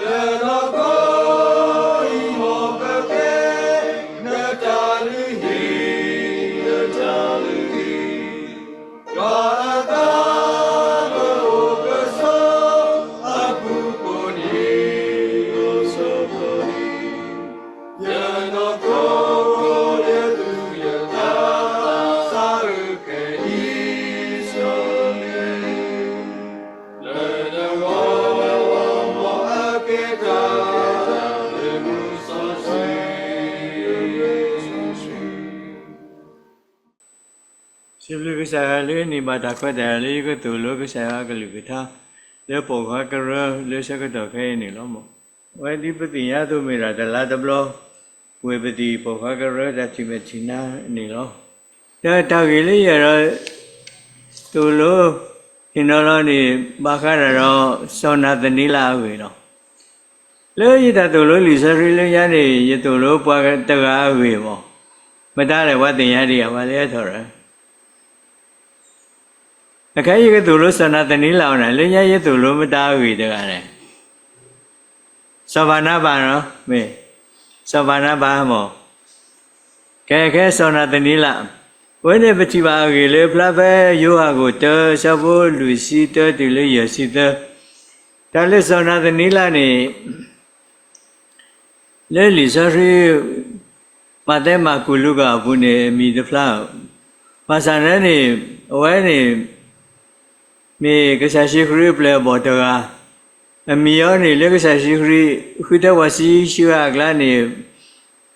လၢနီၢ်ခိအံၤ မ်ပကဲ နတၢ်လုၢ်ဟံၣ် နတၢ်လုၢ်ဟံၣ်, ယွၤအသး ကအိၣ်ကဆိး အပူၤကိးနံၤ ကိးနံၤ, ယနီၢ်ခိ ယသူၣ်ယသး စးအုးကဲအံၤ ဆိၣ်ဂ့ၤ လၢနဂီၢ် မ်အကဲတၢ် လၢမုၢ်စီဆှံ စံးဘျုးကစၢ်ယွၤလၢ န့ၢ်ဘၣ်တၢ်ခွဲးတၢ်ယာ်လၢ ယကသိၣ်လိကစၢ်ယွၤအကလုၢ်ကထါ လၢပိာ်ခွါကရၢ လၢဆၢကတီၢ်ခဲအံၤန့ၣ်လီၤ. အဝဲဒ်ပသ့ၣ်ညါအသိး မ့ၢ်ဒၣ်တလါတဘျီ ဝ့ၢ်ပသံၣ်ပိာ်ခွါကရၢ တၢ်ထံၣ်မဲာ်ထံၣ်နါန့ၣ်လီၤ. ဒီးတၢ်ဂ့ၢ်လၢယအဲၣ်ဒိးသိၣ်လိ ဟ့ၣ်နီၤလီၤန့ၣ် ဘၣ်ဃးဒၣ်ဒီး စီၤနၤသနံလးအဂ့ၢ်လီၤ. လၢယတၢ်သိၣ်လိလံာ်စီဆှံလၢညါန့ၣ် ယသိၣ်လိပှၤတဂၤအဂ့ၢ်မး, မတၤလဲၣ် ပှၤသ့ၣ်ညါဒံးဧါ, ပှၤလၢဟဲထီၣ်ဒီး အခဲအံၤယကသိၣ်လိစီၤနၤသနံလးအီၤန့ၣ်, လၢညါယသိၣ်လိမတၤအဂ့ၢ်တဂၤန့ၣ်, စီၤဘၤနၤဘၤလီၤ, မ့ၢ် စီၤဘၤနၤဘၤမး, ကဲ ကဲ စီၤနၤသနံလး, အဝဲန့ၣ်ပထံၣ်ဘၣ်အဂ့ၢ်လၢ ဖျါဖဲယိၤဟၣ်အခိၣ်တၢ ဆၢဖိလွံၢ်ဆံတၢတုၤလၢယဲၢ်ဆံသၢ, တၢ်လၢစီၤနၤသနံလးန့ၣ် လၢလံာ်စီဆှံ မးသဲ မၢ်ကူး လူၤကၣ်အပူၤန့ၣ် အမံၤတဖျါ, ဘၣ်ဆၣ်န့ၣ်န့ၣ် အဝဲန့ၣ် မ့ၢ်ကစၢ်ယ့ၣ်ၡူးခရံာ်အပျဲၢ်အဘီၣ်တဂၤ, အမံၤအီၤန့ၣ် လၢကစၢ်ယ့ၣ်ၡူးခရံာ် ဃုထၢပှၤဆံးဆံးဂၤအကျါန့ၣ်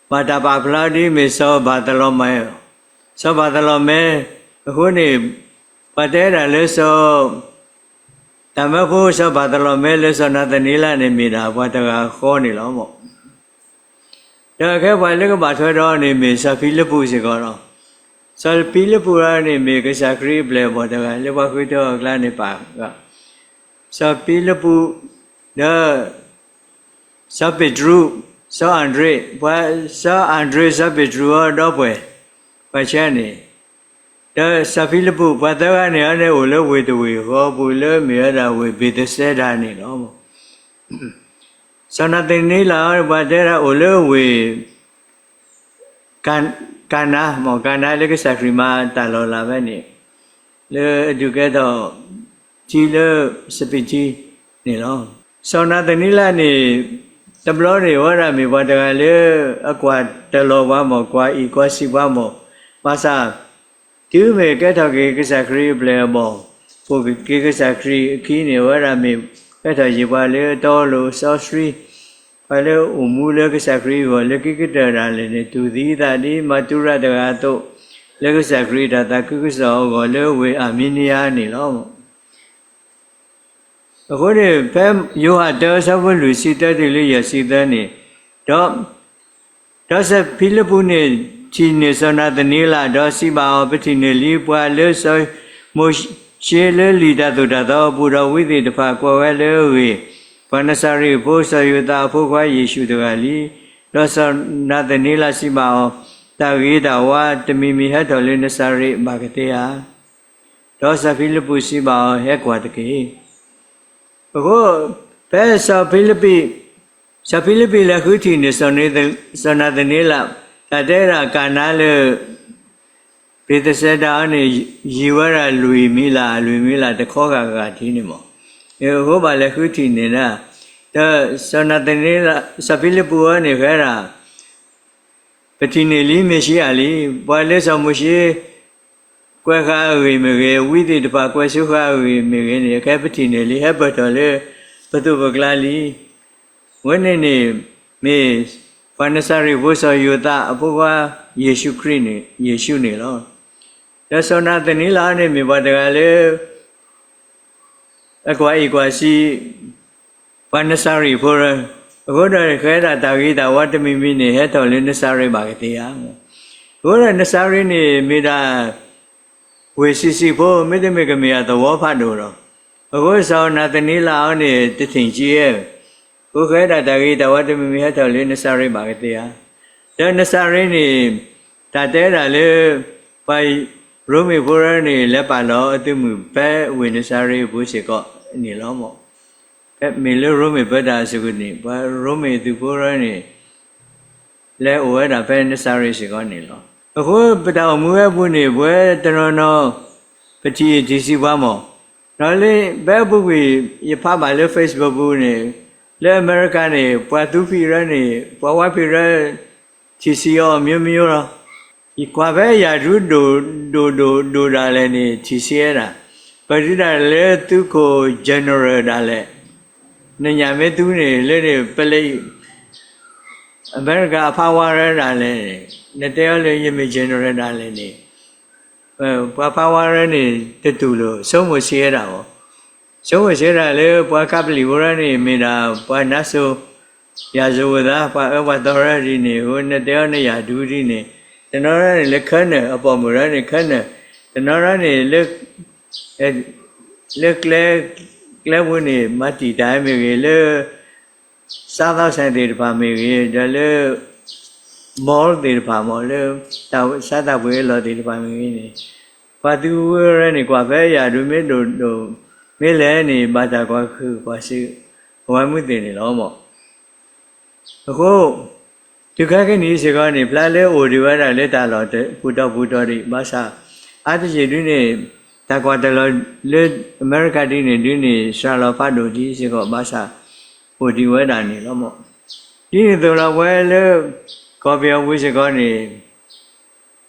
ဘၣ်တၢ်ပာ်ဖျါဒ်မ့ၢ်စီၤဘၤသလီၤမဲ, စီၤဘၤသလီၤမဲ, အဃိန့ၣ် ပှၤတဲဒၣ်လၢစီၤ တၢ်မၢဖိစီၤဘၤသလီၤမဲ လၢစီၤနၤသနံလးန့ၣ် မ့ၢ်ဒၣ်ပှၤတဂၤဃီန့ၣ်လီၤ. ဒီးအခဲပှၤလၢကဘၣ်ထွဲဒီးန့ၣ် မ့ၢ်စီၤဖံလံးပူးစ့ၢ်ကီးလီၤ. စီၤဖံလံးပူးန့ၣ် မ့ၢ်ကစၢ်ခရံာ်အပျဲၢ်အဘီၣ်တဂၤ လၢပှၤဃုထၢအီၤအကျါန့ၣ်ပာ်, စီၤဖံလံးပူး ဒီး စီၤပ့းတရူး, စီၤအၤဒြ့း, ပှၤ စီၤအၤဒြ့း စီၤပ့းတရူးအီၤဒီပုၢ်ဝဲၢ် ပှၤဆံးန့ၣ်, ဒီးစီၤဖံလံးပူး ပှၤသၢဂၤန့ၣ်အန့ၣ် အိၣ်လၢဝ့ၢ်တဝ့ၢ်ဃီပူၤ လၢမ့ၢ်ဝဲဒၣ်ဝ့ၢ်ဘ့းသစဲဒါန့ၣ်လီၤ. စီၤနၤသနံလးအီၤ ပှၤတဲဒၣ်အိၣ်လၢဝ့ၢ် ကၤနါ, မ်ကၤနါလၢကစၢ်ခရံာ်မၤတၢ်လီၤလးဖဲန့ၣ်, လၢအဒုးကဲထီၣ်ထံလၢစပံးထံန့ၣ်လီၤ. စီၤနၤသနံလးန့ၣ် တဘျီန့ၣ် အဝဲဒၣ်မ့ၢ်ပှၤတဂၤလၢ အကွၢ်တလီၤပှၤမး ကွၢ်အံၣ်ကွၢ်စံးပှၤမး, ဘၣ်ဆၣ် တုၤမ့ၢ်ကဲထီၣ်က့ၤကစၢ်ခရံာ်အပျဲၢ်အဘီၣ်, ပိာ်က့ၤကစၢ်ခရံာ်အခံန့ၣ် အဝဲဒၣ်မ့ၢ်ကဲထီၣ်ယံာ်ပှၤလၢတီလိၤစီဆှံ, ပှၤလၢအိၣ်မူလၢကစၢ်ခရံာ်အဂီၢ် လၢခံကတၢၢ်ဒၣ်လဲာ်န့ၣ် တူၢ်သံသးဒ်မၤတူရၤတဂၤအသိး, လၢကစၢ်ခရံာ်တၢ်သးခုကစီၣ်အဂီၢ် လၢဝ့ၢ်အၤမံနံယါန့ၣ်လီၤ. အဃိန့ၣ် ဖဲယိၤဟၣ်တၢ ဆၢဖိလွံၢ်ဆံတၢတုၤလၢယဲၢ်ဆံသၢန့ၣ်, ဒီး ဒီးစီၤဖံလံးပူးန့ၣ် ထံၣ်န့ၢ်စီၤနၤသနံလး ဒီးစံးဘၣ်အီၤ, ပထံၣ်န့ၢ်လံပှၤလၢစီၤမိၤၡ့လၢလံာ်တၢ်သိၣ်တၢ်သီအပူၤ, ဒီးဝံသ့ၣ်တဖၣ်ကွဲးဝဲလၢအဂ့ၢ်, ပှၤနစၤရ့းဖိ စီၤယိၤသးအဖိခွါယ့ၣ်ၡူးတဂၤလံ. ဒီးစီၤနၤသနံလးစံးဘၣ်အီၤ, တၢ်ဂ့ၤတၢ်ဝါတမံၤမံၤဟဲထီၣ်လၢနစၤရ့းဘၣ်ကသ့ဧါ. ဒီးစီၤဖံလံးပူးစံးဘၣ်အီၤ, ဟဲကွၢ်တက့ၢ်. အဃိ ဖဲစီၤဖံလံးပံး, စီၤဖံလံးပံးလဲၤဃုထံၣ်န့ၢ် စီၤနၤသနံလး, တၢ်တဲဒၣ်ကၤနါလၢ ဘ့းသစဲဒါအံၤန့ၣ် ယံာ်ဝဲဒၣ်လွံၢ်မံလး, လွံၢ်မံလးတခီဂၤဂၤထံးန့ၣ်မး, အဃိဘၣ်လဲၤဃုထံၣ်န့ၢ်ဒၣ်, ဒီးစီၤနၤသနံလး, စီၤဖံလံးပူးအံၤန့ၣ် ဃဲဒၣ် ပထံၣ်န့ၢ်လံမ့ၣ်ၡံအၤလံ, ပှၤလၢစီၤမိၤၡ့ ကွဲးဃာ်အဂ့ၢ်မ့ၢ်ဂ့ၤ, ဝံသ့ၣ်တဖၣ်ကွဲးစၢဃာ်အဂ့ၢ်မ့ၢ်ဂ့ၤန့ၣ် အခဲပထံၣ်န့ၢ်လံ, ဟဲပၢၢ်ထီၣ်လၢပသိးပကျါလံ. အဝဲန့ၣ်န့ၣ် မ့ၢ်ပှၤနစၤရ့းဖိ စီၤယိၤသးအဖိခွါ ယ့ၣ်ၡူးခရံာ်န့ၣ်, ယ့ၣ်ၡူးန့ၣ်လီၤ. ဒီးစီၤနၤသနံလးန့ၣ် မ့ၢ်ပှၤတဂၤလၢ အကွၢ်အံၣ်ကွၢ်စံး ပှၤနစၤရ့းဖိ, အဃိဒီးဃဲဒၣ်တၢ်ဂ့ၤတၢ်ဝါတမံၤမံၤန့ၣ် ဟဲထီၣ်လၢနစၤရ့းဘၣ်ကသ့ဧါ. အဃိဒီးနစၤရ့းန့ၣ် မ့ၢ်ဒၣ် ဝ့ၢ်ဆံးဆံးဖိ, မ့တမ့ၢ်ကမ့ၢ်အသဝီဖးဒိၣ်လီၤ. အဃိစီၤနၤသနံလးအံၤန့ၣ် တထံၣ်ကံအဲၣ်, အဃိဃဲဒၣ်တၢ်ဂ့ၤတၢ်ဝါတမံၤမံၤ ဟဲထီၣ်လၢနစၤရ့းဘၣ်ကသ့ဧါ. ဒီးနစၤရ့းန့ၣ် တၢ်တဲဒၣ်လၢ ပှၤရိမ့ၤဖိန့ၣ် လဲၤပာ်လီၤအသုးမုၢ်ဖဲဝ့ၢ်နစၤရ့းအပူၤစ့ၢ်ကီးန့ၣ်လီၤ. မ့ၢ်လၢရိမ့ၤပၢတၢ်အစိၤန့ၣ် ပှၤရိမ့ၤသုးဖိရၢန့ၣ် လဲၤအိၣ်ဝဲဒၣ်ဖဲနစၤရ့းစ့ၢ်ကီးန့ၣ်လီၤ. အဃိပတၢ်အိၣ်မူဝဲအပူၤန့ၣ် ပဝဲတနီၤနီၤ ပထံၣ်အထံၣ်ဆံးပှၤမး, ဒီးလၢဖဲအပူၤကွံာ် ယဖးဘၣ်လၢ Facebook ပူၤန့ၣ် လၢအမဲရကၤန့ၣ် ပှၤသူဖံးရၢန့ၣ် ပှၤဝါဖံးရၢ ထံၣ်ဆံးအီၤ မျိုးမျိုးလီၤ. ယကွၢ်ဖဲယၤဒုဒိၣ်ဒိၣ်ဒိၣ်ဒိၣ်ဒၣ်လဲာ်န့ၣ် ထံၣ်ဆံးဝဲဒၣ်, ပတုၤဒၣ်လၢသုးခိၣ် general ဒၣ်လဲာ်, နညၣ်မ့ၢ်သူန့ၣ် လၢန့ၣ် ပလဲၤ အမဲရကၤအဖးဝါရၢဒၣ်လဲာ်န့ၣ် နတဲအီၤလၢယမ့ၢ် general ဒၣ်လဲာ်န့ၣ် ပှၤဖးဝါရၢန့ၣ် တတူၢ်လိာ် ဆိကမိၣ်ဆံးဝဲဒၣ်အီၤ, ဆိကမိၣ်ဆံးဝဲဒၣ်လၢပှၤကပလံၣ်ဖိရၢန့ၣ် မ့ၢ်ဒၣ်ပှၤနါစိၤ ယၤစိၤဝဲသး ပှၤအၢပှၤသီရၢဒ်န့ၣ် အဃိနတဲအီၤနယၤဒုဒ်န့ၣ်, တနီၤရၢန့ၣ်လၢခဲနၢာ် အပိာ်မုၣ်ရၢန့ၣ်ခဲနၢာ်, တနီၤရၢန့ၣ်လၢ လၢကျဲ ကျဲပူၤန့ၣ် မၤတံာ်တာ်မ့ၢ်ဂ့ၤ လၢ စားသောက်ဆိုင်သ့ၣ်တဖၣ်မ့ၢ်ဂ့ၤ ဒီးလၢ mall သ့ၣ်တဖၣ်မ့ၢ် လၢ တၢ်ဆါတၢ်ပှ့ၤအလီၢ်သ့ၣ်တဖၣ်မ့ၢ်ဂ့ၤန့ၣ် ပှၤသုးဝဲရၢန့ၣ် ကွၢ်ဖဲယၤဒုမ့ၢ်ဒိၣ်ဒိၣ် မ့ၢ်လဲၣ်န့ၣ် ဘၣ်တၢ်ကွၢ်ခုၣ်ကွၢ်စူၣ် အဝဲမုၢ်သ့ၣ်န့ၣ်လီၤမး. အဃိ တုၤခဲကနံၣ်အံၤစ့ၢ်ကီးန့ၣ် ဖျါလၢအိၣ်ဒံးဝဲဒၣ်လၢတၢ်လီၢ်ပူၤတီၢ်ပူၤတီၢ်ဒံး ဘၣ်ဆၣ် အါတက့ၢ်ဒုန့ၣ် တၢ်ကွၢ်တလီၤလၢအမဲရကၤဒ်န့ၣ်ဒုန့ၣ် စှၤလီၤဖးဒိၣ်ဒံးစ့ၢ်ကီး ဘၣ်ဆၣ် အိၣ်ဒံးဝဲဒၣ်န့ၣ်လီၤမး. ဒ်န့ၣ်အသိးလီၤ ပဝဲလၢ ကီၢ်ပယီၤပူၤစ့ၢ်ကီးန့ၣ်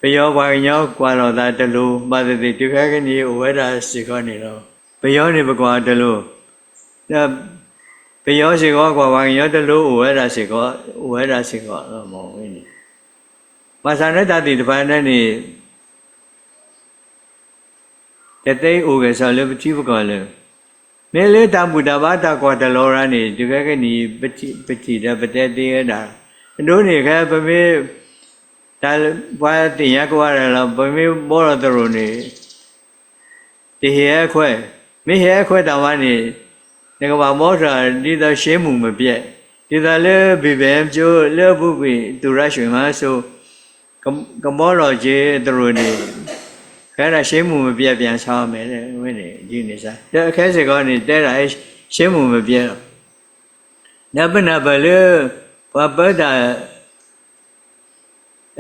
ပယီၤပှၤကညီကွၢ်လီၤသးတလိၤ ဘၣ်သ့ၣ်သ့ၣ်တုၤခဲကနံၣ်အံၤအိၣ်ဝဲဒၣ်စ့ၢ်ကီးန့ၣ်လီၤ. ပယီၤန့ၣ်ပကွၢ်အီၤတလိၤ ဒီး ပယီၤစ့ၢ်ကီးကွၢ်ပှၤကညီတလိၤအိၣ်ဝဲဒၣ်စ့ၢ်ကီး အိၣ်ဝဲဒၣ်စ့ၢ်ကီးလီၤမးဝဲန့ၣ်. ဘၣ်ဆၣ်န့ၣ်တၢ်သ့ၣ်တဖၣ်န့ၣ်န့ၣ် တသ့အိၣ်ဂဲၤဆၢလၢပထံပကီၢ်လၢ မ့ၢ်လၢတၢ်ဘူၣ်တၢ်ဘါတၢ်ကွၢ်တလီၤရၢန့ၣ် တုၤခဲကနံၣ်အံၤ ပထံၣ်ဒီးပတဲသ့ဝဲဒၣ် အဒိန့ၣ်ခဲ ပမ့ၢ် တၢ်ပှၤသ့ၣ်ညါကဝဲဒၣ်လီၤ ပမ့ၢ်ဘီလီၤသရိာ်န့ၣ် တဟ့ၣ်ဟဲခွဲး, မ့ၢ်ဟ့ၣ်ဟဲခွဲးတၢ်မးန့ၣ် နကဘၣ်ဘီထီၣ်ဒ်သိးရှ့မူၣ်မပျဲး, ဒ်သိးလၢ ဘံၣ်ဘဲၣ်ကၠိ လၢအပူၤကွံာ် သူရရွှေမန်းစိုး ကဘီလီၤက့ၤသရိာ်န့ၣ် ခဲဒၣ်ရှ့မူၣ်မပျဲး ပြန်ဆောင်မယ် ဝဲန့ၣ် ဒ်န့ၣ်စ့ၢ် ဒီးအခဲစ့ၢ်ကီးန့ၣ် တဲဒၣ် ရှ့မူၣ်မပျဲးလီၤ. ဒီးပနၢ်ပၢၢ်လၢ ပှၤပၢတၢ်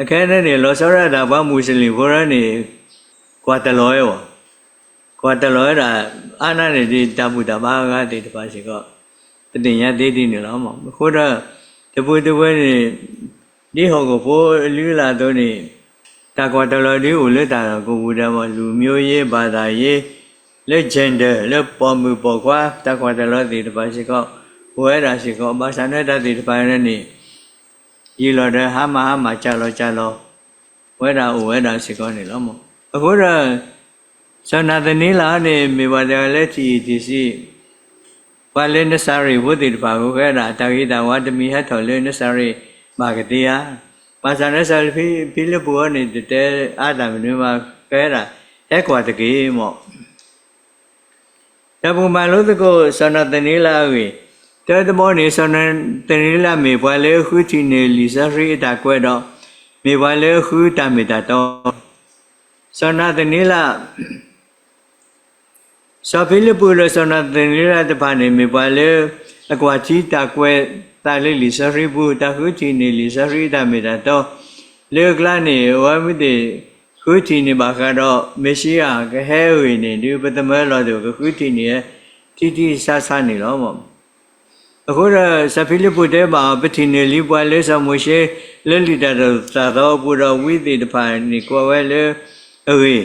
အခဲန့ၣ်န့ၣ် လီၤဆီဒၣ်တၢ်ပှၤမူးစလ့ၣ်ဖိရၢန့ၣ် ကွၢ်တလီၤဝဲအီၤ, ကွၢ်တလီၤဝဲဒၣ် အါနါန့ၣ်ဒ်တၢ်ဘူၣ်တၢ်ဘါအဂၤသ့ၣ်တဖၣ်စ့ၢ်ကီး ပသ့ၣ်ညါသ့ဒ်န့ၣ်လီၤ. အဃိဒီး တပူၤတဝဲန့ၣ် ဒ်ဟီၣ်ခိၣ်ဖိအလုၢ်အလၢ်အသိးန့ၣ် တၢ်ကွၢ်တလီၤဒ်အိၣ်လၢတၢ်လီၢ်ကပူၤဒီး လူမျိုးရေး ဘာသာရေး လၢ gender လၢပိာ်မုၣ်ပိာ်ခွါ တၢ်ကွၢ်တလီၤသ့ၣ်တဖၣ်စ့ၢ်ကီး အိၣ်ဝဲဒၣ်စ့ၢ်ကီး ဘၣ်ဆၣ်န့ၣ်တၢ်သ့ၣ်တဖၣ်န့ၣ်န့ၣ် ယံာ်လီၤဒီးဟါမၢ်ဟါမၢ် ကၢ်လီၤကၢ်လီၤ ဝဲဒၣ်အိၣ်ဝဲဒၣ်စ့ၢ်ကီးန့ၣ်လီၤ. အဃိဒီး စီၤနၤသနံလးန့ၣ် မ့ၢ်ပှၤတဂၤလၢထံၣ်အံၤထံၣ်ဆံး ပှၤလၢနစၤရ့းဖိသ့ၣ်တဖၣ်အဃိ ကဲဒၣ်တၢ်ဂ့ၤတၢ်ဝါတမံၤဟဲထီၣ်လၢနစၤရ့းဘၣ်ကသ့ဧါ. ဘၣ်ဆၣ်န့ၣ် စီၤဖံလံးပူးအံၤန့ၣ် တတဲအါတၢ်မနုၤဘၣ် ကဲဒၣ်ဟဲကွၢ်တက့ၢ်မး. ဒီးပကမၤလိသကိး စီၤနၤသနံလးအဂ့ၢ်, တၢတဘီန့ၣ် စီၤနၤသနံလးမ့ၢ်ပှၤလၢအဃုထံၣ်န့ၢ်လံာ်စီဆှံအတၢ်ကွဲးဒီး မ့ၢ်ပှၤလၢအဃုတၢ်မ့ၢ်တၢ်တီ စီၤနၤသနံလး စီၤဖံလံးပူးဒီးစီၤနၤသနံလးတဖၣ်န့ၣ် မ့ၢ်ပှၤလၢအကွၢ်ထံတၢ်ကွဲးသးလၢလံာ်စီဆှံပူၤ, တၢ်ဃုထံၣ်န့ၢ်လံာ်စီဆှံအတၢ်မ့ၢ်တၢ်တီ လၢအကျါန့ၣ် အဝဲမ့ၢ်သ့ၣ်ဃုထံၣ်န့ၢ်ဘၣ်ဃးဒီး မ့ၣ်ၡံအၤကဟဲအဂ့ၢ်န့ၣ် ဒုးပသမၢလီၤသ့ၣ် ကဃုထံၣ်န့ၢ်ဝဲ ထံထံဆးဆးန့ၣ်လီၤ. အဃိဒီး စီၤဖံလံးပူးတဲဘၣ်အီၤ, ပထံၣ်န့ၢ်လံပှၤလၢစီၤမိၤၡ့ လၢလံာ်တၢ်သိၣ်တၢ်သီအပူၤဒီး ဝံသ့ၣ်တဖၣ်န့ၣ်ကွဲးဝဲလၢအဂ့ၢ်,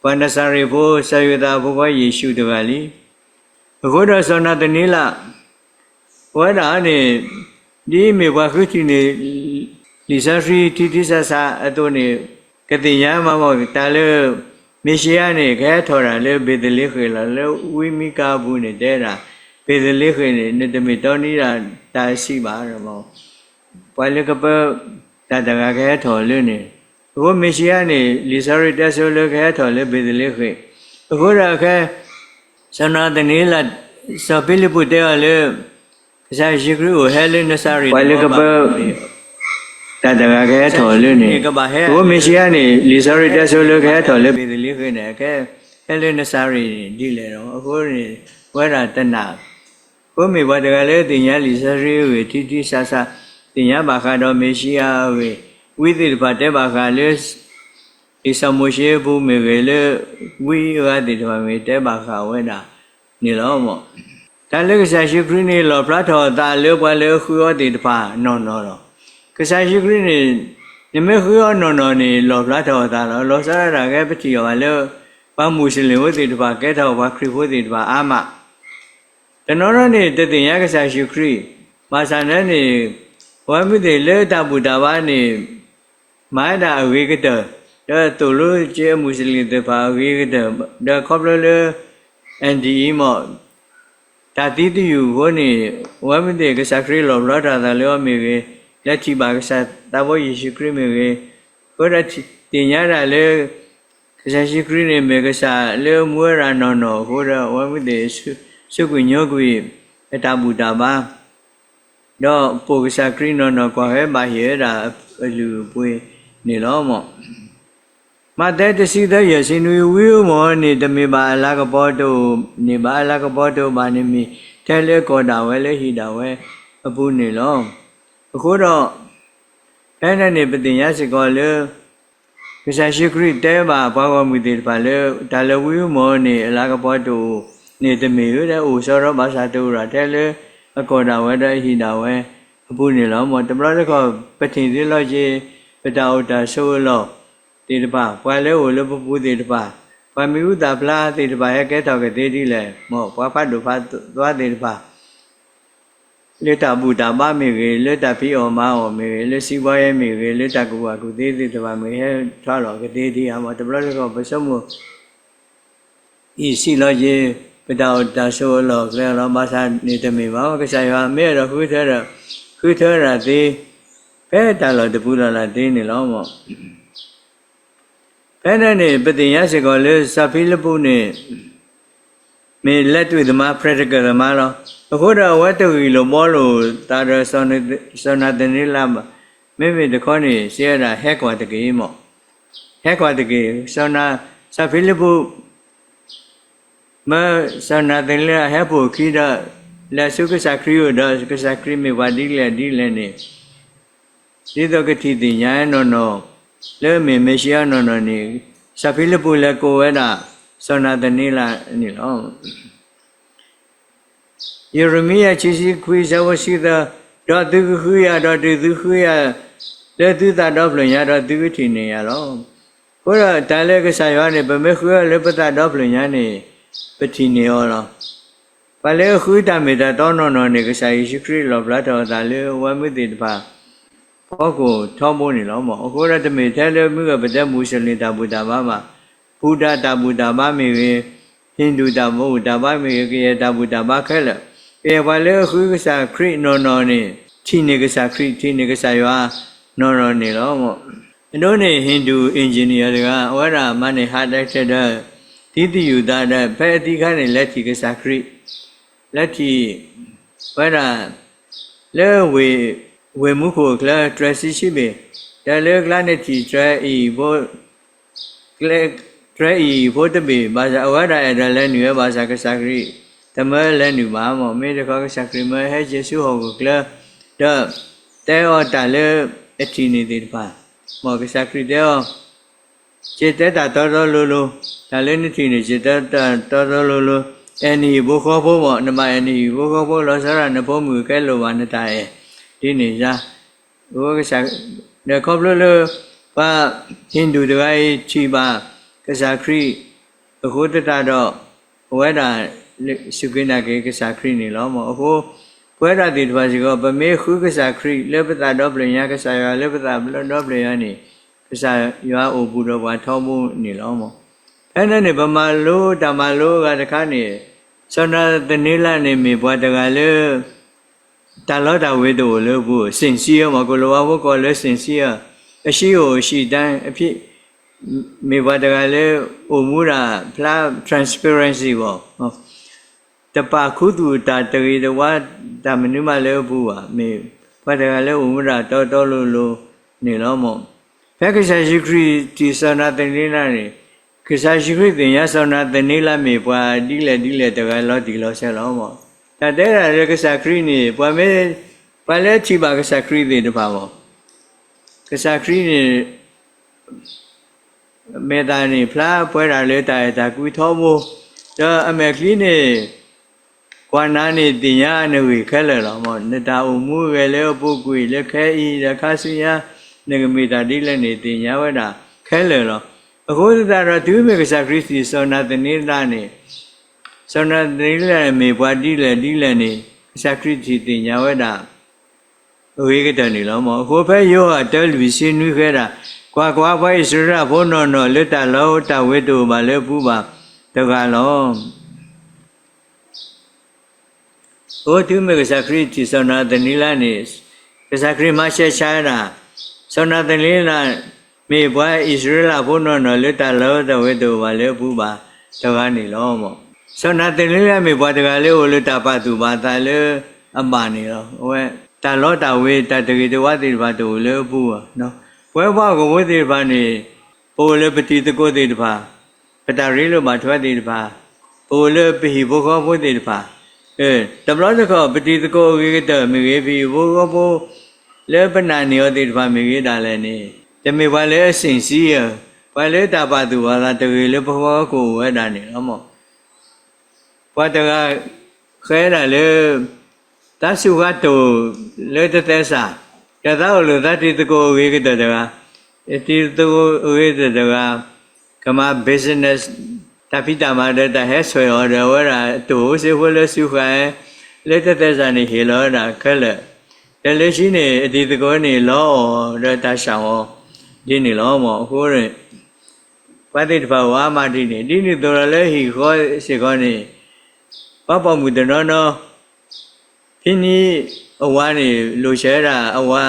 ပှၤနၤစၤရ့းဖိ စီၤယိၤသးအဖိခွါယ့ၣ်ၡူးတဂၤလံ. အဃိဒီးစီၤနၤသနံလး အဝဲဒၣ်န့ၣ် ဒ်မ့ၢ်ပှၤဃုထံၣ်န့ၢ် လံာ်စီဆှံထံထံဆးဆးအသိးန့ၣ် ကသ့ၣ်ညါမးမး တၢ်လၢ မ့ၣ်ၡံအၤန့ၣ် ကဟဲထီၣ်ဒၣ်လၢဘ့းသလ့ဃ့ၣ်လီၤ. လၢဝံမံကၤအပူၤန့ၣ်တဲဒၣ် ဘ့းသလ့ဃ့ၣ်န့ၣ် နတမ့ၢ်တီနံၤဒၣ်တၢ်အဆံးဘၣ် ပှၤလၢကပၢတၢ်တဂၤကဟဲထီၣ်လၢန့ၣ်, အဃိမ့ၣ်ၡံအၤန့ၣ် လံာ်စီဆှံတဲဆိလၢကဟဲထီၣ်လၢဘ့းသလ့ဃ့ၣ်, အဃိဒီးခဲ စီၤနၤသနံလး စီၤဖံလံးပူးတဲအီၤလၢ ကစၢ်ယ့ၣ်ၡူးခရံာ်အိၣ်ဟဲလၢနစၤရ့း ပှၤလၢကပၢ တၢ်တဂၤကဟဲထီၣ်လၢန့ၣ်, အဃိမ့ၣ်ၡံအၤန့ၣ် လံာ်စီဆှံတဲဆိလၢကဟဲထီၣ်လၢဘ့းသလ့ဃ့ၣ်န့ၣ် ကဟဲလၢနစၤရ့းန့ၣ်ဒ်လဲၣ်ဒီး အဃိန့ၣ် ဝဲဒၣ်တနာ် အဃိမ့ၢ်ပှၤတဂၤလၢသ့ၣ်ညါလံာ်စီဆှံအဂ့ၢ် ထံထံဆးဆး သ့ၣ်ညါဘၣ်ဃးဒီးမ့ၣ်ၡံအၤအဂ့ၢ်, ဝံသ့ၣ်တဖၣ်တဲဘၣ်ဃးလၢ လံာ်စီၤမိၤၡ့အပူၤမ့ၢ်ဂ့ၤ, လၢဝံအဂၤသ့ၣ်တဖၣ်မ့ၢ်ဂ့ၤ တဲဘၣ်ဃးဝဲဒၣ်န့ၣ်လီၤ. တၢ်လၢကစၢ်ယ့ၣ်ၡူးခရံာ်န့ၣ် လီၣ်ဖျါထီၣ်အသးလၢပှၤလၢအဃုအီၤသ့ၣ်တဖၣ်နီၢ်နီၢ်လီၤ. ကစၢ်ယ့ၣ်ၡူးခရံာ်န့ၣ် နမ့ၢ်ဃုအီၤနီၢ်နီၢ်န့ၣ် လီၣ်ဖျါထီၣ်အသးလီၤ. လီၤဆီဒၣ်တၢ်ကဲပထံၣ်အီၤဘၣ်လၢ ပှၤမူးစလ့ၣ်ဖိသ့ၣ်တဖၣ် ကဲထီၣ်ပှၤခရံာ်ဖိသ့ၣ်တဖၣ်အါမး တနီၤနီၤန့ၣ် တသ့ၣ်ညါကစၢ်ယ့ၣ်ၡူးခရံာ်, ဘၣ်ဆၣ်န့ၣ် အဝဲမ့ၢ်သ့ၣ်လၢတၢ်ဘူၣ်တၢ်ဘါန့ၣ် မၤဝဲဒၣ်အဂ့ၤကတၢၢ်, ဒီးသိၣ်လိက့ၤအမူးစလ့ၣ်သ့ၣ်တဖၣ်အဂ့ၤကတၢၢ်, ဒီးခီဖျိလၢ အၣ်ဒ်အံၤမ့ၢ် တၢ်သံသယုၢ်အဃိန့ၣ် အဝဲမ့ၢ်သ့ၣ်ကစၢ်ခရံာ်လီၣ်ဖျါထီၣ်အသးလၢအီၤမ့ၢ်ဂ့ၤ, လၢထံၣ်ဘၣ်ကစၢ်သးဘီယ့ၣ်ၡူးခရံာ်မ့ၢ်ဂ့ၤ, အဃိဒီးသ့ၣ်ညါဒၣ်လၢ ကစၢ်ယ့ၣ်ၡူးခရံာ်န့ၣ် မ့ၢ်ကစၢ်လၢမူဝဲဒၣ်နီၢ်နီၢ်အဃိဒီး အဝဲမ့ၢ်သ့ၣ် စူးကွံာ်ညိကွံာ်အတၢ်ဘူၣ်တၢ်ဘါ, ဒီးပိာ်ကစၢ်ခရံာ်နီၢ်နီၢ် ကွၢ်ဟဲဘၣ်ဟ့ၣ်ဝဲဒၣ်အလုၢ်အပှ့ၤန့ၣ်လီၤ. မးသဲတဆံသၢ ယဲၢ်ဆံနွံ, ဝံဧိၤမ့ၢ်န့ၣ် တမ့ၢ်ဘၣ်အလၤကပီၤတအိၣ်န့ၣ်ဘၣ်, အလၤကပီၤတအိၣ်ဘၣ်န့ၣ်မ့ၢ် ထဲလၢအကီၢ်ဒၣ်ဝဲလၢဟံၣ်ဒၣ်ဝဲအပူၤန့ၣ်လီၤ. အဃိဒီး ဖဲန့ၣ်န့ၣ် ပသ့ၣ်ညါစ့ၢ်ကီးလၢ ကစၢ်ယ့ၣ်ၡူးခရံာ်တဲဘၣ်ပှၤဂီၢ်မုၢ်သ့ၣ်တဖၣ်လၢ တၢ်လၢဝံဧိၤမ့ၢ်န့ၣ် အလၤကပီၤတအိၣ်န့ၣ် တမ့ၢ်ဧိၤဒီး အိၣ်ဆီဒီးဘၣ်ဆၣ်တအိၣ်ဒီး ထဲလၢအကီၢ်ဒၣ်ဝဲဒီးအဟံၣ်ဒၣ်ဝဲအပူၤန့ၣ်လီၤ. မ်တဘျီတခီၣ် ပထံၣ်သ့လီၤက့ၤ ပတၢ်အိၣ်တၢ်ဆိးအလီၢ်သ့ၣ်တဖၣ်, ပှၤလၢအအိၣ်လၢပပူၤသ့ၣ်တဖၣ်, ပှၤမံၤဟူသၣ်ဖျါသ့ၣ်တဖၣ် ဟဲကဲထီၣ်ကသ့ဒ်လဲၣ်, မ်ပှၤဖးဒိၣ်ဖးသွါသ့ၣ်တဖၣ် လၢတၢ်ဘူၣ်တၢ်ဘါမ့ၢ်ဂ့ၤ, လၢတၢ်ဖံးအီၣ်မၤအီၣ်မ့ၢ်ဂ့ၤ, လၢစံးဘီယဲမ့ၢ်ဂ့ၤ, လၢတၢ်ကူၣ်ဘၣ်ကူၣ်သ့သ့ၣ်တဖၣ်မ့ၢ်ဂ့ၤ ဟဲထီၣ်လီၤကသ့ဒံးဧါ. မ်တဘျီတခီၣ် ပဆိကမိၣ်အံၤစံးလီၤက့ၤ ပတၢ်အိၣ်တၢ်ဆိးအလီၢ်အကျဲလီၤ. ဘၣ်ဆၣ်န့ၣ်တမ့ၢ်ဘၣ်, ကစၢ်ယွၤမ့ၢ်အဲၣ်ဒိးဃုထၢဒီး ဃုထၢဒၣ်သ့ ဖဲတၢ်လီၢ်တပူၤလီၢ်လၢ်သ့န့ၣ်လီၤ. ဖဲန့ၣ်န့ၣ် ပသ့ၣ်ညါစ့ၢ်ကီးလၢစီၤဖံလံးပူးန့ၣ် မ့ၢ်လၢတူၢ်သမား practical သမားလီၤ. အဃိဒီးအဝဲတဂံၢ်လိာ်ဘှီလိာ်သးဒီးစီၤနၤသနံလးဘၣ်. မ့မ့ၢ်တခီန့ၣ် စံးဝဲဒၣ် ဟဲကွၢ်တက့ၢ်မ့ၢ်, ဟဲကွၢ်တက့ၢ်. စီၤနၤ, စီၤဖံလံးပူး မၢစီၤနၤသနံလးဟဲပိာ်အခံဒီး လဲၤဆူကစၢ်ခရံာ်အအိၣ်ဒီး ကစၢ်ခရံာ်မ့ၢ်ပှၤဒ်လဲၣ်ဒ်လဲၣ်န့ၣ် ဒ်သိးကထံၣ်သ့ၣ်ညါနီၢ်နီၢ် လၢမ့ၢ်မ့ၣ်ၡံအၤနီၢ်နီၢ်န့ၣ် စီၤဖံလံးပူးလဲၤကိးဝဲဒၣ် စီၤနၤသနံလးန့ၣ်လီၤ. ယံးရမံယၤ ခံဆံခွံ ဆၢဖိဆံသၢ, ဒီးသုကဃုယၤ, ဒီးတုၤသုဃုယၤ လၢသုသးဒီဖျၢၣ်ညါဒီး သုကထံၣ်န့ၢ်ယၤလီၤ. အဃိဒီးတၢ်လၢကစၢ်ယွၤန့ၣ် ပမ့ၢ်ဃုအီၤလၢပသးဒီဖျၢၣ်ညါန့ၣ် ပထံၣ်န့ၢ်အီၤလီၤ. ပှၤလၢအဃုတၢ်မ့ၢ်တၢ်တီနီၢ်နီၢ်န့ၣ် ကစၢ်ယ့ၣ်ၡူးခရံာ်လီၣ်ဖျါထီၣ်အသးလၢအဝဲမ့ၢ်သ့ၣ်တဖၣ် ဖီခိၣ်ထီဘိန့ၣ်လီၤ. အဃိဒီးတမ့ၢ်ထဲလၢမုၢ်ဂီၤပတဲမူးစလ့ၣ်တၢ်ဘူၣ်တၢ်ဘါဘၣ်, ဘူၣ်တၢ်တၢ်ဘူၣ်တၢ်ဘါမ့ၢ်ဂ့ၤ, ဟံၣ်ဒူၣ်တၢ်ဘူၣ်တၢ်ဘါမ့ၢ်ဂ့ၤ, ကယဲၢ်တၢ်ဘူၣ်တၢ်ဘါခဲလၢာ်, ကယဲၢ်ပှၤလၢအဃုကစၢ်ခရံာ်နီၢ်နီၢ်န့ၣ် ထံၣ်န့ၢ်ကစၢ်ခရံာ်, ထံၣ်န့ၢ်ကစၢ်ယွၤနီၢ်နီၢ်န့ၣ်လီၤ. အဒိန့ၣ် Hindu engineer တဂၤ အဝဲဒၣ်မၤန့ၢ် heart attack ဒီး သံသယုၢ်သးဒီး ဖဲအသံအခါန့ၣ် လဲၤထံၣ်ကစၢ်ခရံာ်, လဲၤထံၣ်ဝဲဒၣ် လၢဝ့ၢ်မူခိၣ်အချၢ တြဲၤဆံဆံဘ့ၣ်, ဒီးလၢကျါန့ၣ်ထံၣ်တြဲၤအံၤဖိ တြဲၤအံၤဖိတဘ့ၣ်, ဘၣ်ဆၣ်အဝဲဒၣ်အဲၣ်ဒိးလဲၤနုာ်ဝဲ ဘၣ်ဆၣ်ကစၢ်ခရံာ် တမၢလဲၤနုာ်ဘၣ်. မ်မ့ၢ်တခီကစၢ်ခရံာ်မၢဟဲက့ၤဆူဟီၣ်ခိၣ်ချၢ ဒီးတဲအီၤတၢ်လၢအထံၣ်န့ၢ်သ့ၣ်တဖၣ်, မ်ကစၢ်ခရံာ်တဲအီၤ က့ၤတဲတၢ်တီတီလိၤလိၤ, တၢ်လၢနထံၣ်န့ၣ် က့ၤတဲတၢ်တီတီလိၤလိၤ, အဲၣ်နဟံၣ်ဖိဃီဖိမး, နဘၣ်အဲၣ်နဟံၣ်ဖိဃီဖိ လီၤဆီဒၣ်နဖိမုၣ်ကဲလိာ်ဘၣ်နတၢ်အဲၣ်, ဒ်န့ၣ်ယါ အဝဲကစၢ်, ဒီးခီဖျိလၢ ပှၤ Hindu တဂၤအံၤ ထံၣ်ဘၣ်ကစၢ်ခရံာ် အဃိသတးဒီး အဝဲဒၣ် စူၢ်က့ၤနာ်က့ၤကစၢ်ခရံာ်န့ၣ်လီၤ. အဃိ ပဝဲဒၣ်သ့ၣ်တဖၣ်စ့ၢ်ကီး ပမ့ၢ်ဃုကစၢ်ခရံာ်လၢပသးဒီဖျၢၣ်ညါ, ကစၢ်ယွၤလၢပသးဒီဖျၢၣ်ညါန့ၣ် ကစၢ်ယွၤအိၣ်ဘူးဒီးပှၤထီဘိန့ၣ်လီၤ. ဖဲန့ၣ်န့ၣ် ပမၤလိတၢ်မၤလိအဂၤတခါန့ၣ် စီၤနၤသနံလးန့ၣ် မ့ၢ်ပှၤတဂၤလၢ တၢ်လီတၢ်ဝ့ၤတအိၣ်လၢအပူၤ, sincere မး, ကိၤလၤဝါဖိကိးလၢ sincere, အရှိအိၣ်အရှိတန်း, အဖံး, မ့ၢ်ပှၤတဂၤလၢ အိၣ်မူဒၣ်ဖျါ transparency မး, တပာ်ခူသူၣ်တၢ်တဂ့ၤတဝါ တၢ်မနုၤမးလၢအပူၤဘၣ်, မ့ၢ်ပှၤတဂၤလၢအိၣ်မူဒၣ်တီတီလိၤလိၤန့ၣ်လီၤ. မ် ဖဲကစၢ်ယ့ၣ်ၡူးခရံာ်ထံၣ်စီၤနၤသနံလးန့ၣ် ကစၢ်ယ့ၣ်ၡူးခရံာ်သ့ၣ်ညါစီၤနၤသနံလးမ့ၢ်ပှၤဒ်လဲၣ်ဒ်လဲၣ်တဂၤလီၤတံၢ်လီၤဆဲးလီၤ. မ် တၢ်တဲဒၣ်လၢကစၢ်ခရံာ်န့ၣ် ပှၤမ့ၢ်, ပှၤလၢထံၣ်ဘၣ်ကစၢ်ခရံာ်သ့ၣ်တဖၣ်မ့ၢ်, ကစၢ်ခရံာ်န့ၣ် မဲာ်သၣ်န့ၣ် ဖျါပှဲၤဒၣ်လၢတၢ်အဲၣ်တၢ်ကွံထီဘိ, ဒီးအမဲာ်ချံန့ၣ် ကွၢ်နၤန့ၣ်သ့ၣ်ညါနဂ့ၢ်ခဲလၢာ်လီၤ. နတၢ်အိၣ်မူဂဲၤလၢအပူၤကွံာ်လၢခဲအံၤ ဒီးခါဆူညါ နကမ့ၢ်တၢ်ဒ်လဲၣ်န့ၣ် သ့ၣ်ညါဝဲဒၣ်ခဲလၢာ်လီၤ. အဃိသတးဒီး တုၤမ့ၢ်ကစၢ်ခရံာ်ထံၣ်စီၤနၤသနံလးန့ၣ်, စီၤနၤသနံလးမ့ၢ်ပှၤဒ်လဲၣ်ဒ်လဲၣ်န့ၣ် ကစၢ်ခရံာ်ထံၣ်သ့ၣ်ညါဝဲဒၣ် အဂ့ၤကတၢၢ်န့ၣ်လီၤ. အဃိဖဲယိၤဟၣ်တၢလွံၢ်ဆံနွံဃဲဒၣ်, ကွၢ်ကွၢ်, ပှၤအံၣ်စရ့လးဖိနီၢ်နီၢ်လၢတၢ်လီတၢ်ဝ့ၤတအိၣ်ဘၣ်လၢအပူၤဘၣ်တဂၤလီၤ. အဃိတုၤမ့ၢ်ကစၢ်ခရံာ်ထံၣ်စီၤနၤသနံလးန့ၣ်, ကစၢ်ခရံာ်မၤဆဲးဆါဝဲဒၣ်, စီၤနၤသနံလး မ့ၢ်ပှၤအံၣ်စရ့လးဖိနီၢ်နီၢ်လၢတၢ်လီတၢ်ဝ့ၤတအိၣ်ဘၣ်လၢအပူၤဘၣ်တဂၤန့ၣ်လီၤ. စီၤနၤသနံလးမ့ၢ်ပှၤတဂၤလၢအိၣ်လၢတၢ်ပာ်သူၣ်ပာ်သးလၢအဘၣ်န့ၣ်လီၤ. အဝဲတၢ်လီတၢ်ဝ့ၤ တၢ်တဂ့ၤတဝါသ့ၣ်တဖၣ်တအိၣ်လၢအပူၤဘၣ်. ပဝဲပှၤဟီၣ်ခိၣ်ဖိသ့ၣ်တဖၣ်န့ၣ် ပအိၣ်လၢပတံၤသကိးသ့ၣ်တဖၣ်, ပတၢ်ရ့လိာ်ဘၣ်ထွဲသ့ၣ်တဖၣ်, ပအိၣ်လၢပဟံၣ်ဖိဃီဖိသ့ၣ်တဖၣ်, တဘျီတခီၣ် ပတံၤသကိးအဂ့ၤကတၢၢ်မ့ၢ်ဂ့ၤ, ပဟံၣ်ဖိဃီဖိ လၢပနာ်န့ၢ်အီၤသ့ၣ်တဖၣ်မ့ၢ်ဂ့ၤဒၣ်လဲာ်န့ၣ်, တမ့ၢ်ပှၤလၢအစ့ၣ်စံယၢၢ်, ပှၤလၢတၢ်ပာ်သူၣ်ပာ်သးတဂ့ၤလၢပဟီၣ်ခိၣ်အိၣ်ဝဲဒၣ်န့ၣ်လီၤ. ပှၤတဂၤ ဃဲဒၣ်လၢ သးစူၤဃါတိၢ်လၢတသဲစး, ဒီးသးအိၣ်လိာ်သးတံၤသကိးအဂ့ၤကတၢၢ်တဂၤ, တံၤသကိးအဂ့ၤကတၢၢ်တဂၤ ကမၤ business တၢ်ဖံးတၢ်မၤဒီးတၢ်ဟဲဆွဲးအီၤဒီး အဝဲဒၣ်တိၢ်အိၣ်စ့ဖိလၢစူၤဃာ် လၢတသဲစးန့ၣ်ဟ့ၣ်လီၤဝဲဒၣ်ခဲလၢာ်, ဒီးလၢခံန့ၣ် အတံၤသကိးန့ၣ် လီအီၤဒီးတၢ်ဆၣ်အီၤဒ်န့ၣ်လီၤ. အဃိန့ၣ် ပှၤသ့ၣ်တဖၣ်အိၣ်အါမးဒ်န့ၣ်, ဒ်န့ၣ်အသိးဒီးလၢဟံၣ်ဃီစ့ၢ်ကီးန့ၣ် ပှၤပိာ်မုၣ်တနီၤနီၤ ဖံနံၤအဝၤန့ၣ် လိၣ်ဆဲးဝဲဒၣ်အဝၤ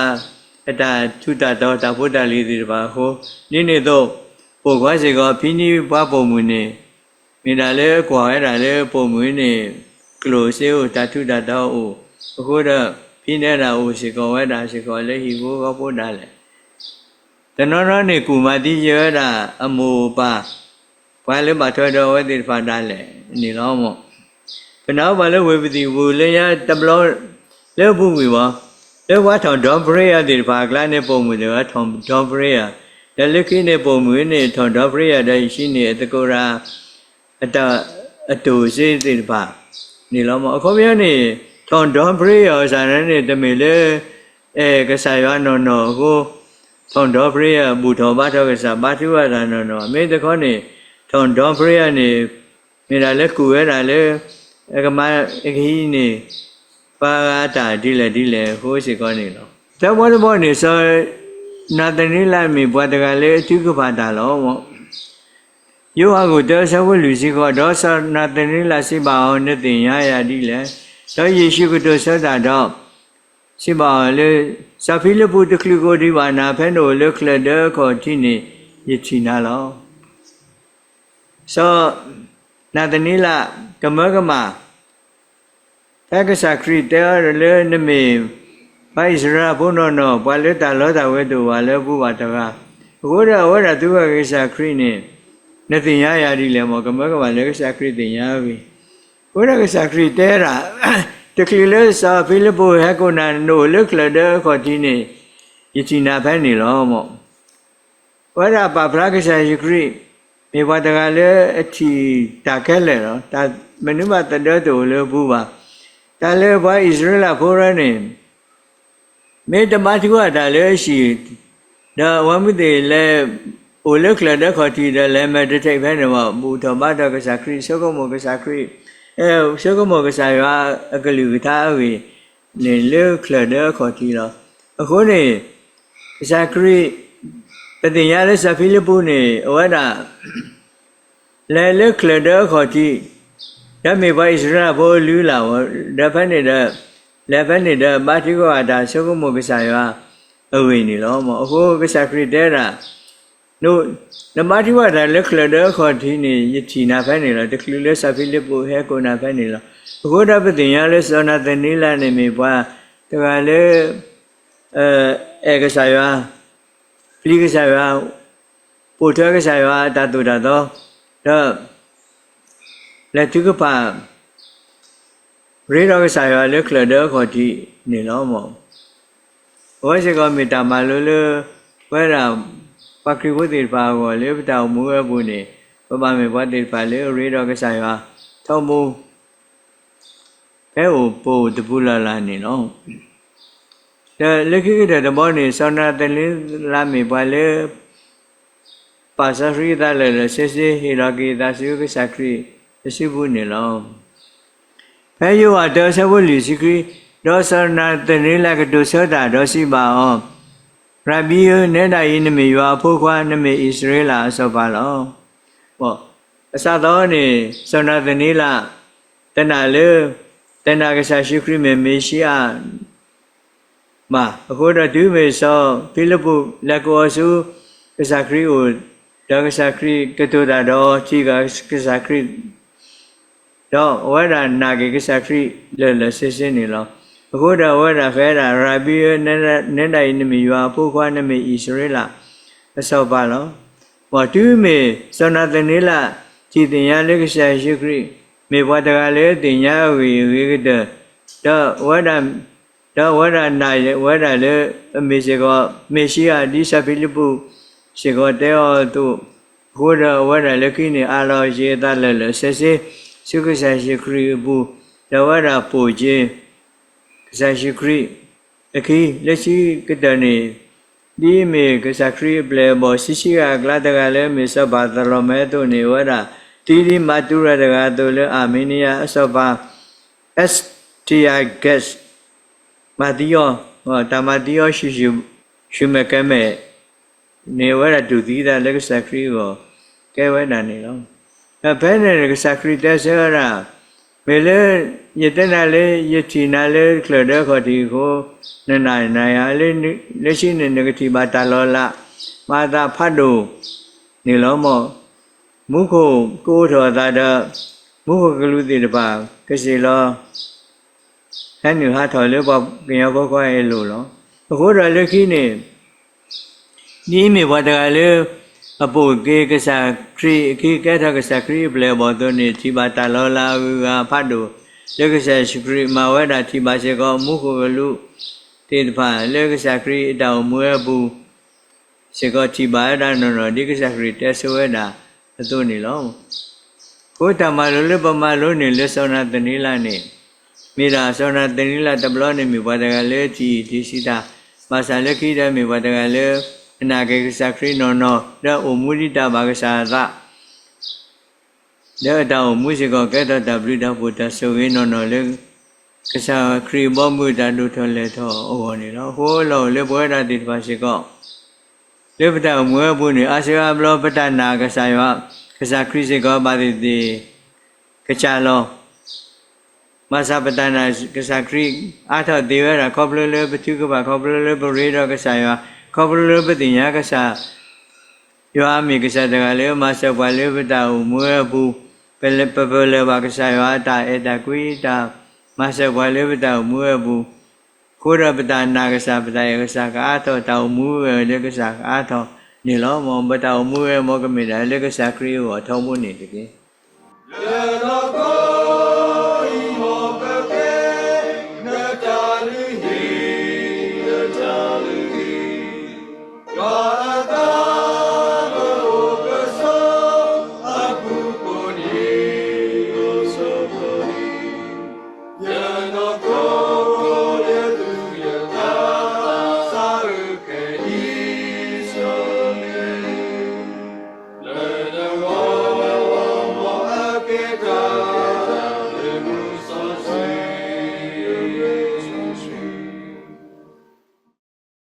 အတၢ်ထူးတၢ်တီၤ တၢ်ဖိတၢ်လံၤသ့ၣ်တဖၣ်အဃိ, ဒ်န့ၣ်အသိး ပိာ်ခွါစ့ၢ်ကီး ဖံနံၤပှၤပိာ်မုၣ်န့ၣ် မ့ၢ်ဒၣ်လၢကွၢ်ဝဲဒၣ်လၢပိာ်မုၣ်န့ၣ် ကျိၣ်စ့အိၣ် တၢ်ထူးတၢ်တီၤအိၣ်အဃိဒီး ဖံနံၤဒၣ်အိၣ်စ့ၢ်ကီးဝဲဒၣ်စ့ၢ်ကီးလၢဟံၣ်ဖိဃီဖိဒၣ်လဲာ် တနီၤနီၤန့ၣ် ကူၣ်မၤသံယဲဝဲဒၣ်အမိၢ်အပၢ်, ပှၤလၢဘၣ်ထွဲဒီးအဝဲသ့ၣ်တဖၣ်ဒၣ်လဲာ်န့ၣ်လီၤ. ပနၢ်ဟူဘၣ်လၢဝ့ၢ်ပသံၣ်ပူၤလၢညါတဘျီ လၢအပူၤကွံာ်ဘၣ်, လၢပှၤထီၣ်ဒီပြ့အီၤသ့ၣ်တဖၣ်အကျါန့ၣ် ပိာ်မုၣ်တဂၤထီၣ်ဒီပြ့အီၤ, ဒီးလၢခံန့ၣ်ပိာ်မုၣ်န့ၣ် ထီၣ်ဒီပြ့အီၤဒီး ယဆံန့ၣ် အသကိးတၢ် အတၢ်အတိၢ်စ့သ့ၣ်တဖၣ်န့ၣ်လီၤ. အခီပညီန့ၣ် ထီၣ်ဒီပြ့အီၤစ့ၢ်န့ၣ် တမ့ၢ်လၢ အဲၣ်ကစၢ်ယွၤနီၢ်နီၢ်အဃိ ထီၣ်ဒီပြ့အီၤ ဘူၣ်ထီၣ်ဘါထီၣ်ကစၢ် ဘါထုကဖၣ်တၢ်နီၢ်နီၢ်, မ့ၢ်တခီန့ၣ် ထီၣ်ဒီပြ့အီၤန့ၣ် မ့ၢ်ဒၣ်လၢကူၣ်ဝဲဒၣ်လၢ အကမၤကဟံးန့ၢ် ပှၤဂၤအတၢ်ဒ်လဲၣ်ဒ်လဲၣ်အဃိစ့ၢ်ကီးန့ၣ်လီၤ. တၢ်ဘီတဘီန့ၣ် စီၤနၤသနံလးမ့ၢ်ပှၤတဂၤလၢအထုကဖၣ်တၢ်လီၤ. ယိၤဟၣ်အခိၣ်တၢ အဆၢဖိလွံၢ်ဆံဃိး, ဒီးစီၤနၤသနံလးစံးဘၣ်အီၤ, နသ့ၣ်ညါယၤဒ်လဲၣ်. ဒီးယ့ၣ်ၡူးကတိၤဆၢတၢ်ဒီး စံးဘၣ်အီၤလၢ စီၤဖံလံပူး တချုးကအိၣ်ဒံးဘၣ်နၤ ဖဲနအိၣ်လၢချၢၣ်ဒၢအခီၣ်ထံးန့ၣ် ယထံၣ်နၤလီၤ. စီၤနၤသနံလး ကမၢကမၣ် ဖဲကစၢ်ခရံာ်တဲအီၤလၢနမ့ၢ် ပှၤအံၣ်စရ့လးဖိနီၢ်နီၢ် ပှၤလၢတၢ်လီတၢ်ဝ့ၤတအိၣ်ဘၣ်လၢအပူၤဘၣ်တဂၤ, အဃိဒီးအဝဲဒၣ်သံကွၢ်က့ၤကစၢ်ခရံာ်န့ၣ်, နသ့ၣ်ညါယၤဒ်လဲၣ်မ့ၢ် ကမၢကမၣ်လၢကစၢ်ခရံာ်သ့ၣ်ညါအဂ့ၢ်, အဃိဒီးကစၢ်ခရံာ်တဲဒၣ်, တချုးလၢစီၤဖံလံပူးဟဲကိးနၤ နအိၣ်လၢချၢၣ်ဒၢအခီၣ်ထံးန့ၣ် ယထံၣ်နၤဖဲန့ၣ်လီၤ. အဝဲဒၣ်ပာ်ဖျါကစၢ်ယ့ၣ်ၡူးခရံာ် မ့ၢ်ပှၤတဂၤလၢအထံၣ်တၢ်ခဲလၢာ်လီၤ. တၢ်မနုၤမးသဒၢတအိၣ်လၢအပူၤဘၣ်. တၢ်လၢပှၤအံၣ်စရ့လးဖိရၢန့ၣ် မ့ၢ်တဘါထုကဖၣ်တၢ်လၢအဟံၣ်, ဒီးအဝဲမုၢ်သ့ၣ်လဲၤ အိၣ်လၢချၢၣ်ဒၢခီၣ်ထံးဒီး လဲၤမၤတထံၣ်ဖဲန့ၣ်ဘၣ် ဘူၣ်ထီၣ်ဘါထီၣ်ကစၢ်ခရံာ် ဆိကမိၣ်ကစၢ်ခရံာ်, ဆိကမိၣ်ကစၢ်ယွၤအကလုၢ်ကထါအဂ့ၢ်န့ၣ် လၢချၢၣ်ဒၢအခီၣ်ထံးလီၤ. အဃိန့ၣ် ကစၢ်ခရံာ် ပသ့ၣ်ညါလၢစီၤဖံလံပူးန့ၣ် အဝဲဒၣ် လဲၤလၢချၢၣ်ဒၢအခီၣ်ထံး, ဒီးမ့ၢ်ပှၤအံၣ်စရ့လးဖိအလုၢ်အလၢ်, ဒီးဖဲန့ၣ်ဒီး လဲၤဖဲန့ၣ်ဒီး ဘါထုကဖၣ်တၢ် ဆိကမိၣ်ကစၢ်ယွၤအဂ့ၢ်န့ၣ်လီၤ. အဃိကစၢ်ခရံာ်တဲဒၣ်, နဘါထုကဖၣ်တၢ်လၢချၢၣ်ဒၢအခီၣ်ထံးန့ၣ် ယထံၣ်နၤဖဲန့ၣ်လီၤ. တချုးလၢစီၤဖံလံပူးဟဲကိးနၤဖဲန့ၣ်လီၤ. အဃိဒီးပသ့ၣ်ညါလၢစီၤနၤသနံလးန့ၣ်မ့ၢ်ပှၤတဂၤလၢ အဲၣ်ကစၢ်ယွၤ, ပျံၤကစၢ်ယွၤ, ပိာ်ထွဲကစၢ်ယွၤအတၢ်သိၣ်တၢ်သီ, ဒီး လဲၤထုကဖၣ် ရ့ဒီးကစၢ်ယွၤလၢချၢၣ်ဒၢအခီၣ်ထံးန့ၣ်လီၤ. အဝဲစ့ၢ်ကီးမ့ၢ်တၢ်မၤလိလၢ ပဝဲဒၣ် ပှၤခရံာ်ဖိသ့ၣ်တဖၣ်အဂီၢ်လၢပတၢ်အိၣ်မူဝဲအပူၤန့ၣ်, ပဘၣ်မ့ၢ်ပှၤသ့ၣ်တဖၣ်လၢအရ့ဒီးကစၢ်ယွၤထီဘိ ဖဲအိၣ်ပအိၣ်တပူၤလၢ်လၢ်န့ၣ်လီၤ. ဒီးလၢခံကတၢၢ်တဘီန့ၣ် စီၤနၤသနံလးမ့ၢ်ပှၤလၢ ပာ်စီဆှံအသးလၢာ်လၢာ်ဆ့ဆ့ ဟ့ၣ်လီၤက့ၤအသးဆူကစၢ်ခရံာ်အစုပူၤန့ၣ်လီၤ. ဖဲယိၤဟၣ်တၢအဆၢဖိလွံၢ်ဆံခွံ, ဒီးစီၤနၤသနံလးကတိၤဆၢတၢ်ဒီးစံးဘၣ်အီၤ, ရၤဘံဧၢ, နဲဒၣ်အံၤနမ့ၢ်ယွၤအဖိခွါ, နမ့ၢ်အံၣ်စရ့လးအစီၤပၤလီၤ. အစးသီန့ၣ် စီၤနၤသနံလး တနာ်လၢ တနာ်ကစၢ်ယ့ၣ်ၡူးခရံာ်မ့ၢ်မ့ၤၡံအၤ ဘၣ်. အဃိဒီးတုၤမ့ၢ်စီၤဖံလံးပူးလဲၤကိးအီၤဆူ ကစၢ်ခရံာ်အအိၣ်, ဒီးကစၢ်ခရံာ်ကတိၤတၢ်ဒီးအီၤ, ထံၣ်က့ၤကစၢ်ခရံာ်, ဒီးအဝဲဒၣ်နာ်က့ၤကစၢ်ခရံာ်လၢာ်လၢာ်ဆ့ဆ့န့ၣ်လီၤ. အဃိဒီးအဝဲဒၣ်ဃဲဒၣ်, ရၤဘံဧၢ, နဲဒၣ်အံၤနမ့ၢ်ယွၤအဖိခွါ, နမ့ၢ်အံၣ်စရ့လးအစီၤပၤလီၤ. မ်တုၤမ့ၢ်စီၤနၤသနံလးထံၣ်သ့ၣ်ညါလၢကစၢ်ယ့ၣ်ၡူးခရံာ် မ့ၢ်ပှၤတဂၤလၢသ့ၣ်ညါအဂ့ၢ်အဂ့ၤကတၢၢ်, ဒီးအဝဲဒၣ် ဒီးအဝဲဒၣ်နာ်ဝဲဒၣ်လၢ အမ့ၢ်စ့ၢ်ကီး မ့ၤၡံအၤ ဒ်စီၤဖံလံးပူးစ့ၢ်ကီးတဲအီၤအသိး, အဃိဒီးအဝဲဒၣ်လၢခံန့ၣ် အးလီၤက့ၤအသးလၢာ်လၢာ်ဆ့ဆ့ ဆူကစၢ်ယ့ၣ်ၡူးခရံာ်အပူၤ, ဒီးအဝဲဒၣ်ပိာ်က့ၤ ကစၢ်ယ့ၣ်ၡူးခရံာ်အခံ လၢခံကတၢၢ်န့ၣ်, ဒ်အမ့ၢ်ကစၢ်ခရံာ်အပျဲၢ်အဘီၣ် ဆံးဆံးဂၤအကျါတဂၤလၢမ့ၢ်စီၤပၤသရိာ်မဲအသိးန့ၣ် အဝဲဒၣ်သံဒ်မၤတူၤရၤတဂၤအသိးလၢအၤမ့နံယၤအစီၤပၤ Astyages မၤသံအီၤ, တၢ်မၤသံအီၤ ဆူၣ်မဲာ်ကဲမဲာ်န့ၣ် အဝဲဒၣ်တူၢ်သံသးလၢကစၢ်ခရံာ်အဂီၢ် ကဲဝဲဒၣ်န့ၣ်လီၤ. ဒီးဖဲန့ၣ်ကစၢ်ခရံာ်တဲဆၢဝဲဒၣ်, မ့ၢ်လၢယတဲနၤလၢယထံၣ်နၤလၢချၢၣ်ဒၢခီၣ်ထံးအဃိ နနာ်နၤယၤ, လၢခံန့ၣ်နကထံၣ်ဘၣ်တၢ်လီၤလး မၤအသးဖးဒိၣ်န့ၣ်လီၤ. မူခိၣ်ကအိးထီၣ်အသးဒီး မူခိၣ်ကလူးသ့ၣ်တဖၣ် ကစ့ၢ်လီၤ ဟဲနုာ်ဟးထီၣ်လၢပှၤကညီဖိခွါအလိၤလီၤ. အဃိဒီးလၢခံန့ၣ် ဒ်အမ့ၢ်ပှၤတဂၤလၢ အပိာ်က့ၤကစၢ်ခရံာ်အခံ ကဲထီၣ်ကစၢ်ခရံာ်အပျဲၢ်အဘီၣ်အသိးန့ၣ် ထံၣ်ဘၣ်တၢ်လီၤလးအဂုၤအဂၤဖးဒိၣ် လၢကစၢ်ယ့ၣ်ၡူးခရံာ်မၤဝဲဒၣ် ထံၣ်ဘၣ်စ့ၢ်ကီး မူခိၣ်ကလူးသ့ၣ်တဖၣ် လၢကစၢ်ခရံာ်အတၢ်အိၣ်မူဝဲအပူၤ စ့ၢ်ကီးထံၣ်ဘၣ်ဝဲဒၣ်နီၢ်နီၢ် ဒ်ကစၢ်ခရံာ်တဲဆိဝဲဒၣ်အသိးန့ၣ်လီၤ. အဃိတၢ်မၤလိလၢပမၤလိန့ၣ်လၢစီၤနၤသနံလးန့ၣ် မ့ၢ်ဒၣ်စီၤနၤသနံလးတဘျီန့ၣ် မ့ၢ်ပှၤတဂၤလၢထံၣ်အံၣ်ထံၣ်ဆံးတၢ်, ဘၣ်ဆၣ်လၢခံဒီးမ့ၢ်ပှၤတဂၤလၢ အနာ်က့ၤကစၢ်ခရံာ်နီၢ်နီၢ် ဒီးအိၣ်မူဒ်တၢ်ဘၣ်ကစၢ်အသး ဒီးအတၢ်အိၣ်မူစ့ၢ်ကီး ကဲထီၣ်တၢ်ဘျုးတၢ်ဖှိၣ်တၢ်ဆိၣ်ဂ့ၤနီၢ်နီၢ်လၢ ကစၢ်ခရံာ်အဘီအမုၢ်အတၢ်ဒိၣ်ထီၣ်လဲၢ်ထီၣ်အဂီၢ်န့ၣ်လီၤ. အဃိလီၤအိၣ်လၢပဝဲဒၣ်သ့ၣ်တဖၣ်စ့ၢ်ကီး လၢပတၢ်အိၣ်မူအပူၤန့ၣ် အါစုအါဘျီပတၢ်နာ်ကစၢ်ယွၤ, ကစၢ်ခရံာ်စ့ၢ်ကီးဘၣ်သ့ၣ်သ့ၣ် ကစၢ်လီၤ. ဘၣ်ဆၣ်ပတၢ်နာ်ကစၢ်ခရံာ်အါထီၣ်သ့ဝဲဒၣ် ခီဖျိလၢပထုကဖၣ် ခီဖျိလၢပရ့ဒီးကစၢ်ယွၤ, ခီဖျိလၢပသ့ၣ်ညါကစၢ် ယွၤမ့ၢ်ကစၢ်တဂၤလၢမၤစၢၤပှၤလၢပတၢ်အိၣ်မူအပူၤ, ပပလၢၢ်ဘၣ်ကစၢ်ယွၤအတၢ်အဲၣ်တၢ်ကွံ တၢ်မၤစၢၤပှၤလၢပတၢ်အိၣ်မူအပူၤ, အဃိဒီးပတၢ်နာ်ကစၢ် ပတၢ်အဲၣ်ကစၢ်ကအါထီၣ် တၢ်အိၣ်မူဝဲလၢကစၢ်ကအါထီၣ်န့ၣ်လီၤ. မ်ပတၢ်အိၣ်မူဝဲမ်ကမ့ၢ်ဒၣ်လၢကစၢ်ခရံာ်အဂီၢ်ထီဘိန့ၣ်တက့ၢ်.